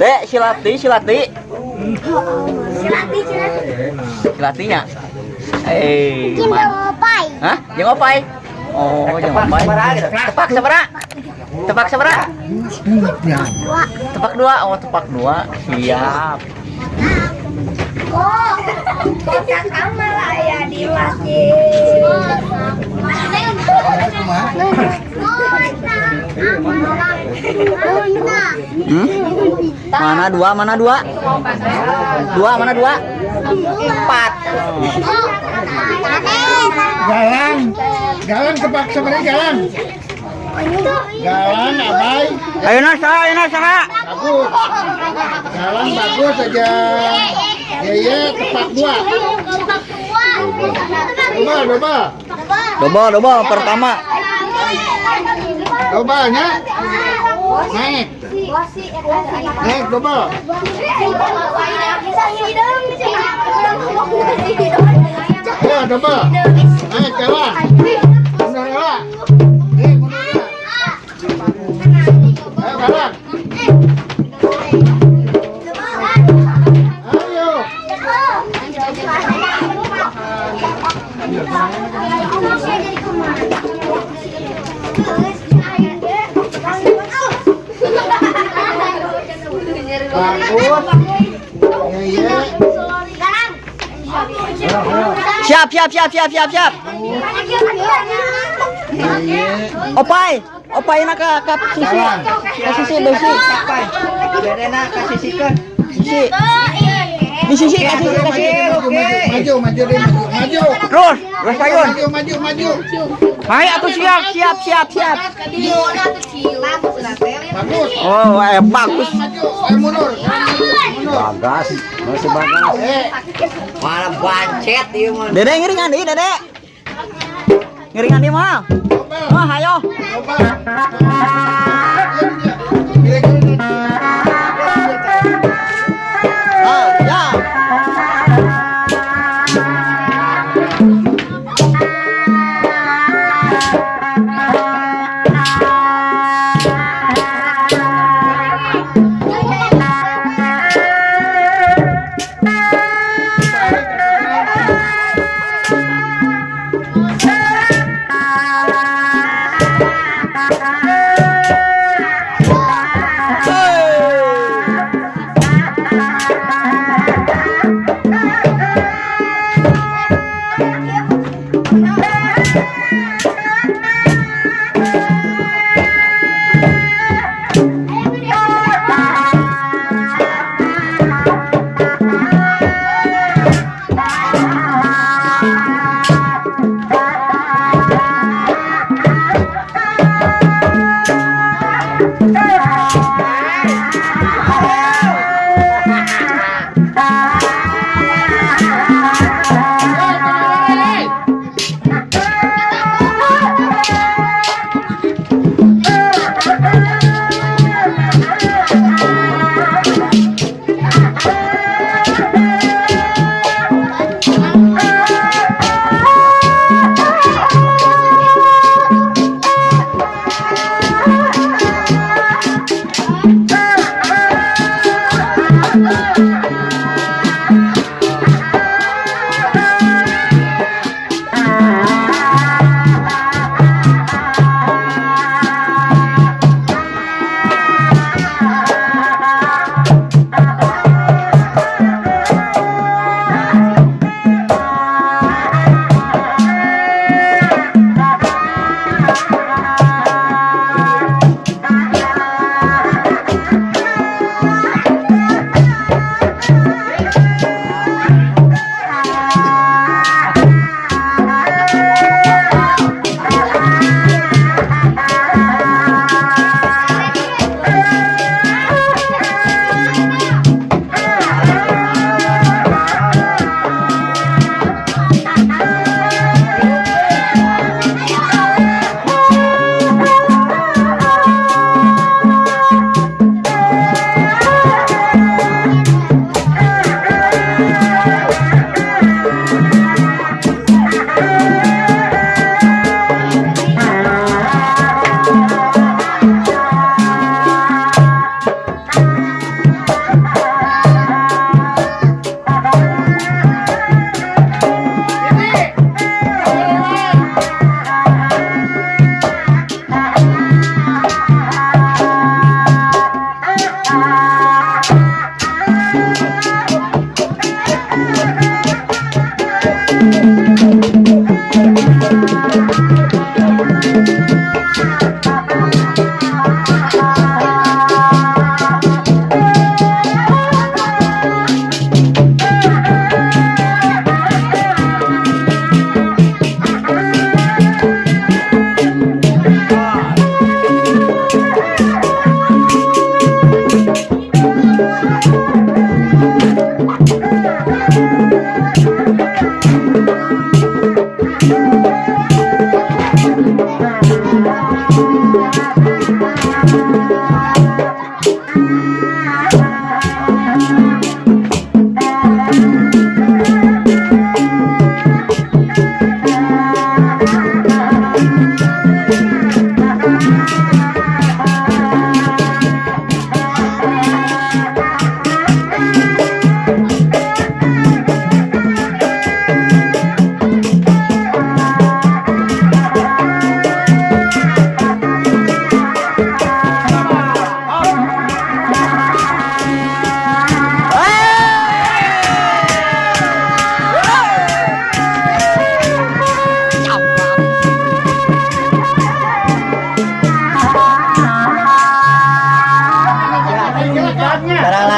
Dek, silati, silati. Silati, silati. Silatinya. Eh, man. Opai. Hah? Jeung opai? Oh, jeung opai. Tepak sabaraha? Tepak sabaraha? Dua. Tepak dua. Oh, tepak dua. Siap. Oh, kotak amal aya di masjid. Hmm? Mana dua? Mana dua? Dua, mana dua? Empat. Galang, galang tepak sebenarnya galang. Galang, abai, Ayo na saha, ayo na saha. bagus. Galang bagus aja. Yeye tepak dua. Dobel, dobel. Dobel, dobel pertama. Dobelnya naik. Naik dobel. Ayo dobel. Naik galang. Mundur heula. Eh, mundur heula. Ayo galang. Ayo. Bagus. Yeye. Siap, siap, siap, siap, siap, siap. Yeye. Opai, opai na ka sisi. Ka sisi besi. Bedena kasisikeun. Sisi. Di sisi ka sisi ka sisi. Maju, maju, maju, deh, maju, maju. Terus, terus payun. Maju, maju, maju. Hai atuh siap, siap, siap, siap. Bagus. Oh, bagus. Maju, ayo mundur. Mundur. Bagas, masih bagas. Eh, Malah bancet ieu mah. Dede ngiringan deui, Dede. Ngiringan deui mah. dobel. Wah, ayo. Dobel. Iya, iya. Ah, ya.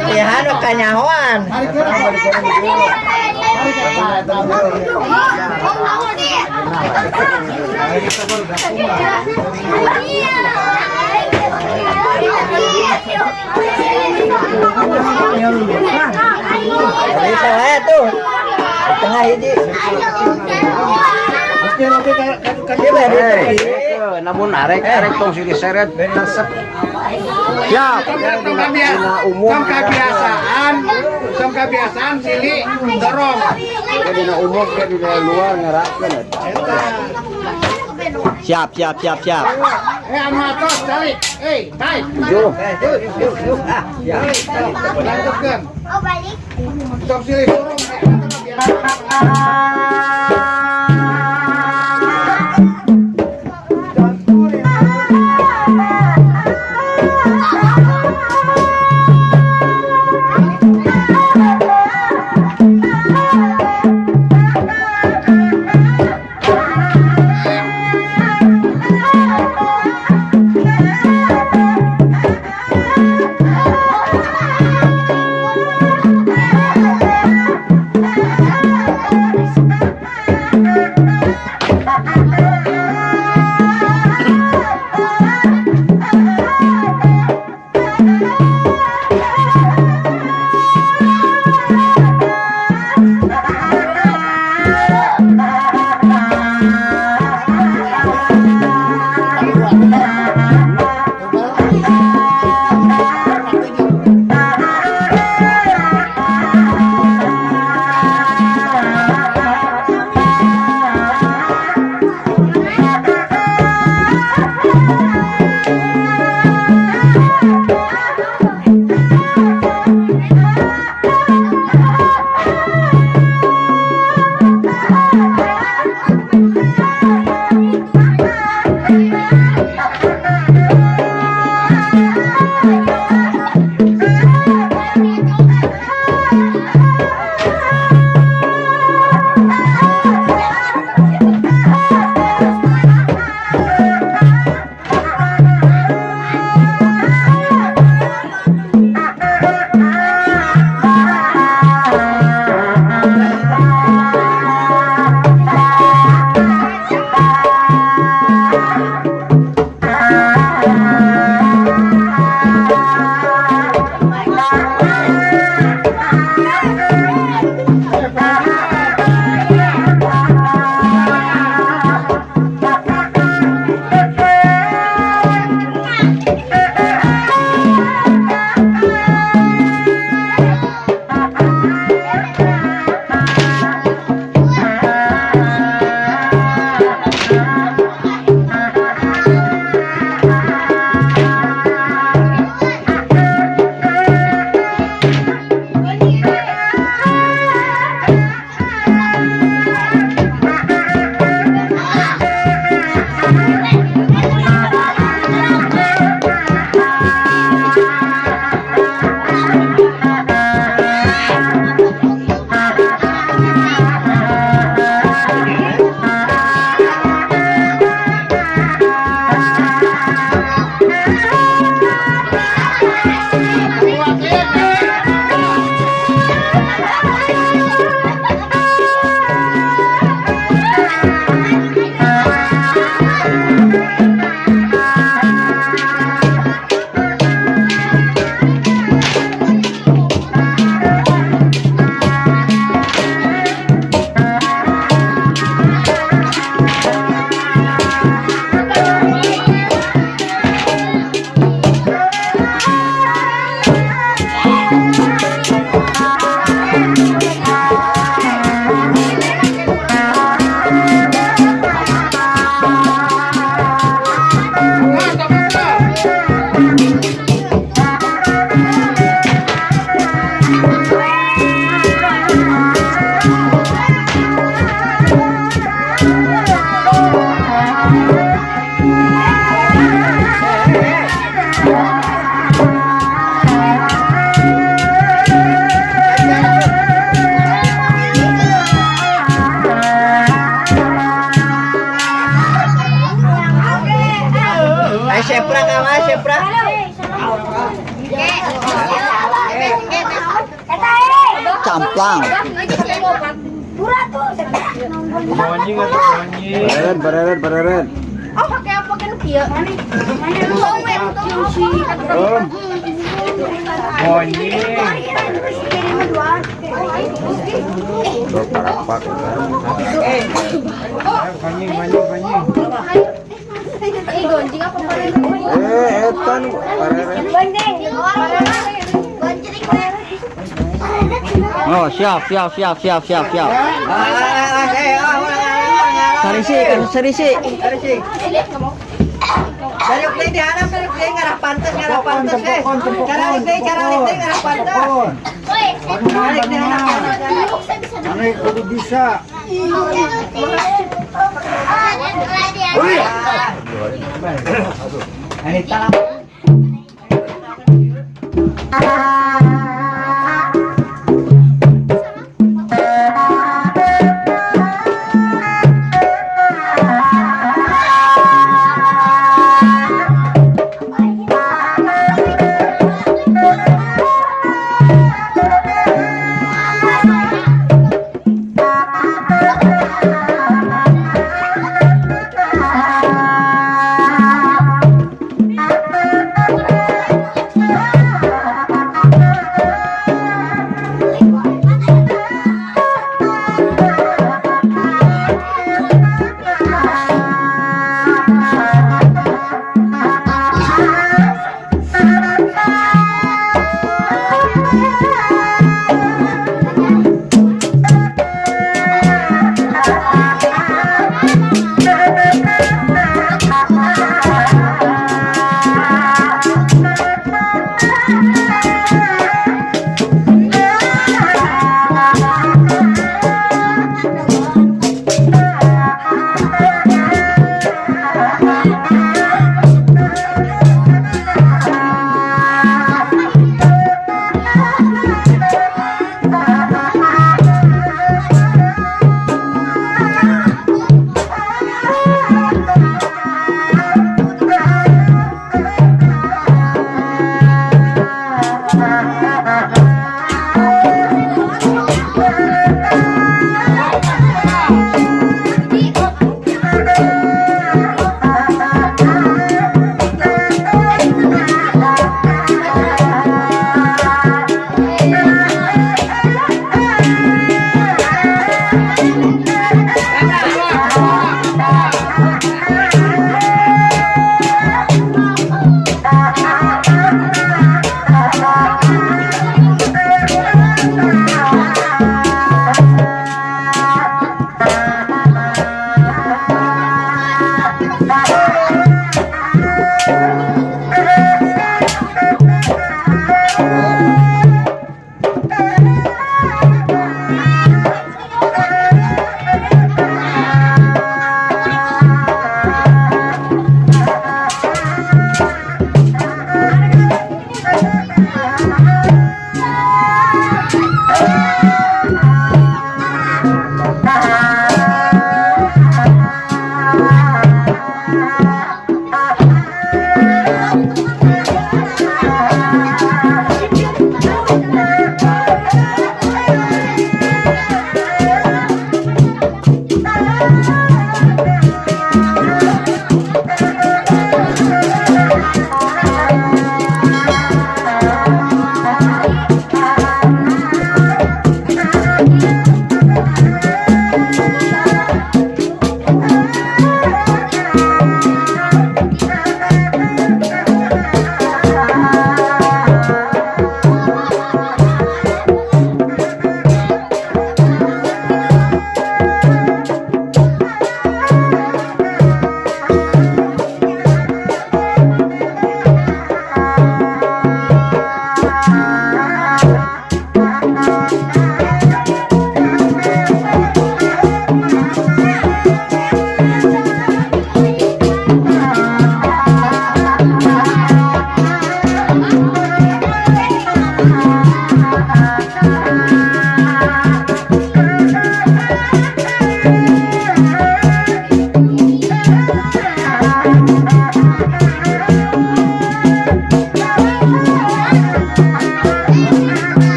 Latihan we kanyahoan. Bisa wae tuh. Di tengah hiji. Oke, oke, kan Ieu bae Hei, namun arek arek tong silih seret resep. Siap. Dina umum. Tong kebiasaan, tong kebiasaan silih dorong. Dina umum ke dina luar ngerakeun. Siap, siap, siap, siap. Eh, anu atos, calik. Eh, tarik. Yo. Yuk, yuk, yuk. Ah, siap. Lanjutkan. Oh balik. Tong silih dorong. Ay, Sepra ka, Sepra. Oke. Camplang. Bareret, bareret, bareret. Oh, pakai apa kan kieu? Om. Parapak. Eh, gonjing apa paling? Eh, etan bareret. Gonjing. Gonjing. Oh, siap, siap, siap, siap, siap, siap. Sarisi, kan sarisi. Sarisi. Cariuk deui dihanap, cariuk deui ngarah pantes, ngarah pantes eh. Caralik deui, caralik deui ngarah pantes. Caralik deui ngarah pantes. Ane kudu bisa. Anita.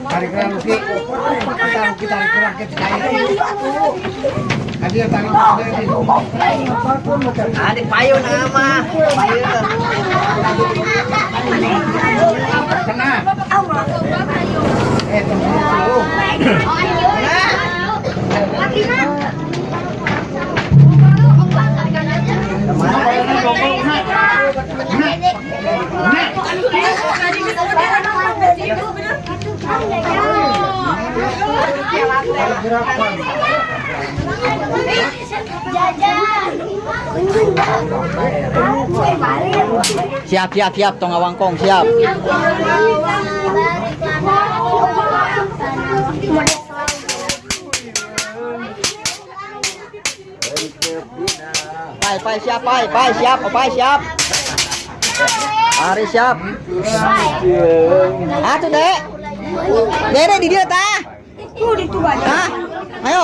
Tarik Luki. Kita tarik rakyat sekali. Hadiah tarik. Adik payu nama. Kena. Eh, tunggu. Siap, siap, siap, tong awangkong, siap. Pai, pai, siap, pai, pai, siap, pai, siap. Ari siap. Atuh, Dek. Dede di dia tah. Hah? Ayo.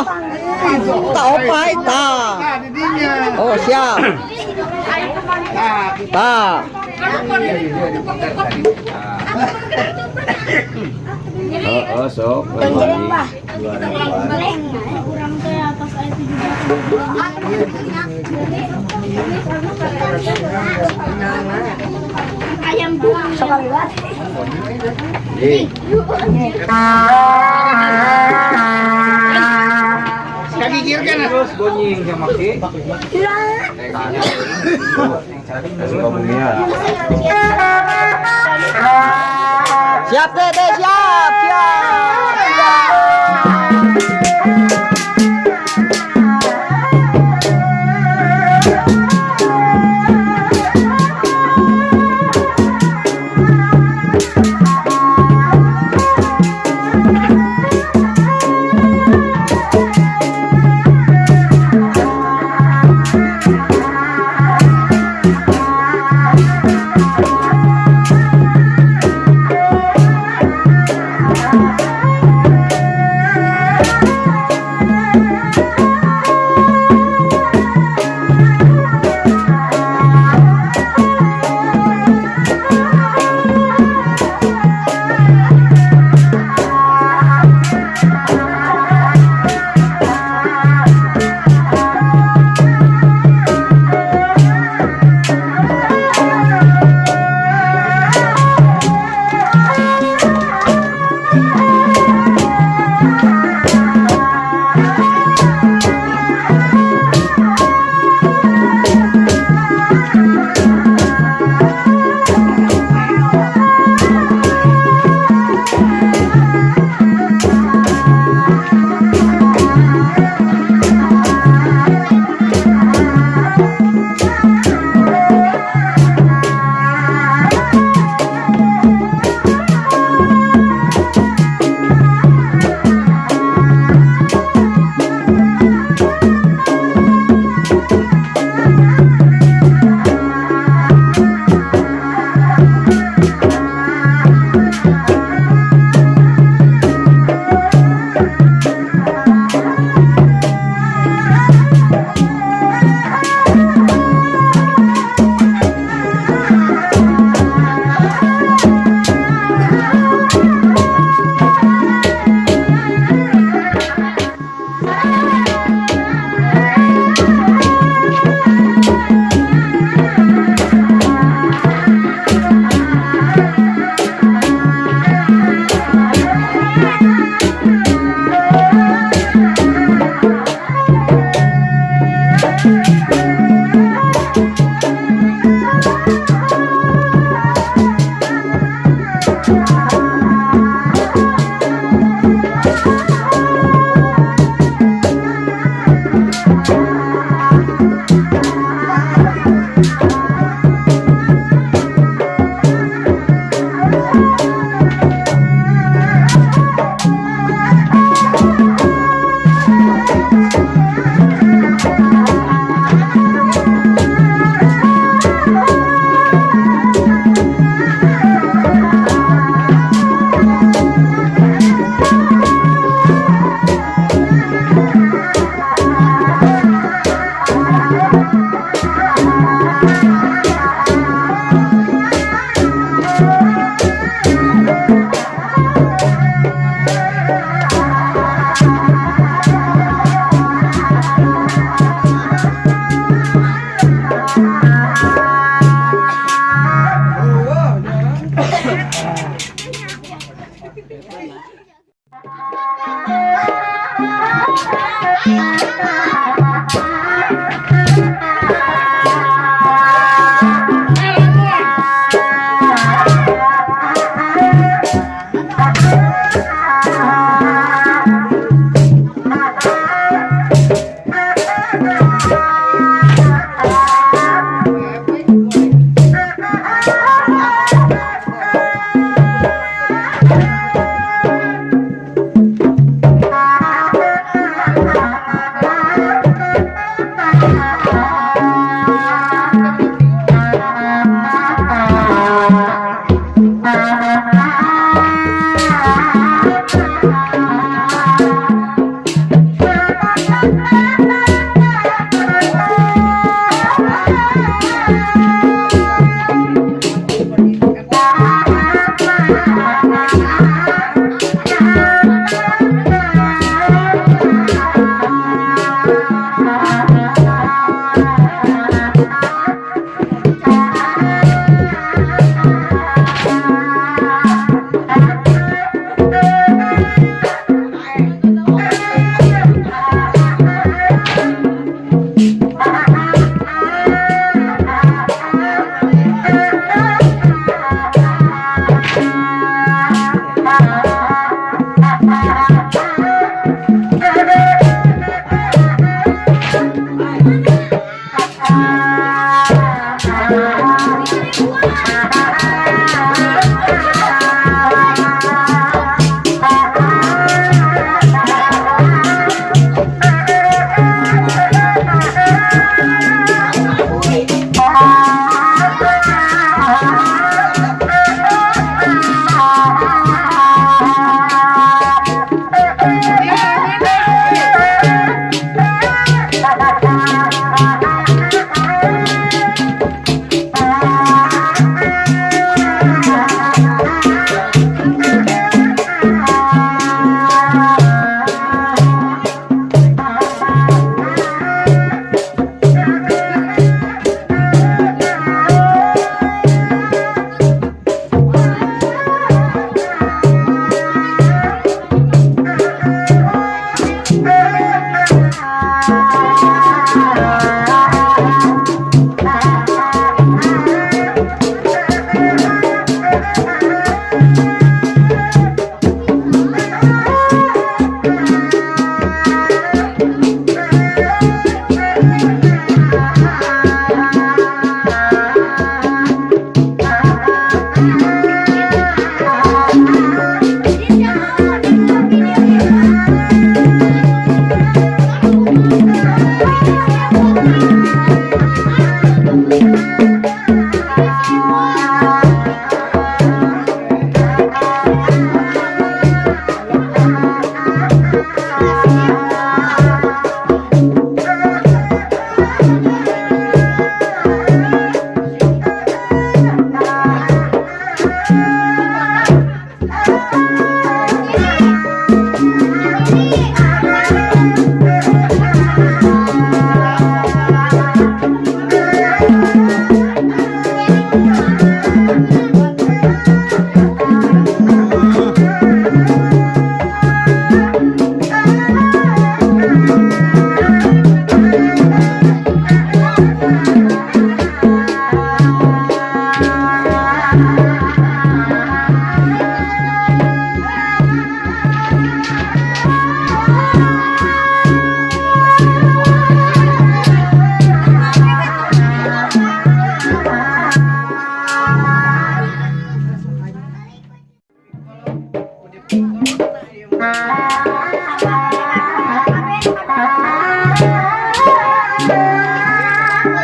Tak opai tah. Oh, siap. Tah. Oh, sok. Ayam Kagigir kan? Terus bunyi sama ki. Siap, Dede, siap, siap. Siap.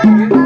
Ah!